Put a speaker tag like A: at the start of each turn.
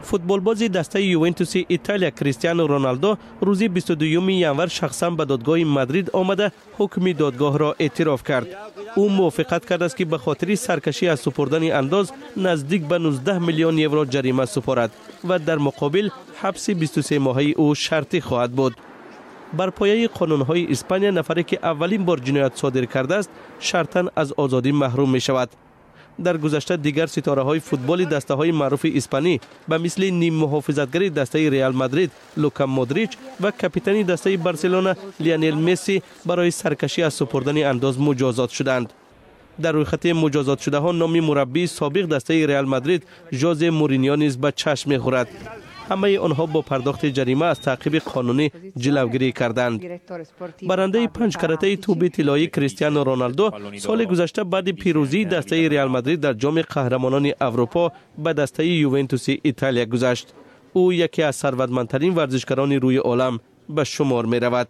A: Футболбози дастаи Ювентуси Италия Кристиано Роналдо рӯзи 22 январ шахсан ба додгоҳи Мадрид омада, ҳукми додгоҳро эътироф кард. Ӯ мувофиқат кардааст, ки ба хотири саркашӣ аз супурдани андоз наздик ба 19 миллион евро ҷарима супорад ва дар муқобил ҳабси 23 моҳаи ӯ шартӣ хоҳад буд. Бар пояи қонунҳои Испания, нафаре ки аввалин бор ҷиноят содир кардааст, шартан аз озодӣ маҳрум мешавад. Дар гузашта дигар ситораҳои футболи дастаҳои маъруфи испанӣ, ба мисли ниммуҳофизатгари дастаи Реал Мадрид Лука Модрич ва капитани дастаи Барселона Лионел Месси, барои саркашӣ аз супурдани андоз муҷозот шуданд. Дар рӯйхати муҷозотшудаҳо номи мураббии собиқ дастаи Реал Мадрид Жозе Муриньо низ ба чашм мехӯрад. Ҳамаи онҳо бо пардохти ҷарима аз таъқиби қонунӣ ҷилавгирӣ карданд. Барандаи панҷкаратаи тӯби тиллоӣ Кристиано Роналдо соли гузашта баъди пирӯзии дастаи Реал Мадрид дар Ҷоми Қаҳрамонони Аврупо ба дастаи Ювентуси Италия гузашт. Ӯ яке аз сарватмандтарин варзишгарони рӯи олам ба шумор меравад.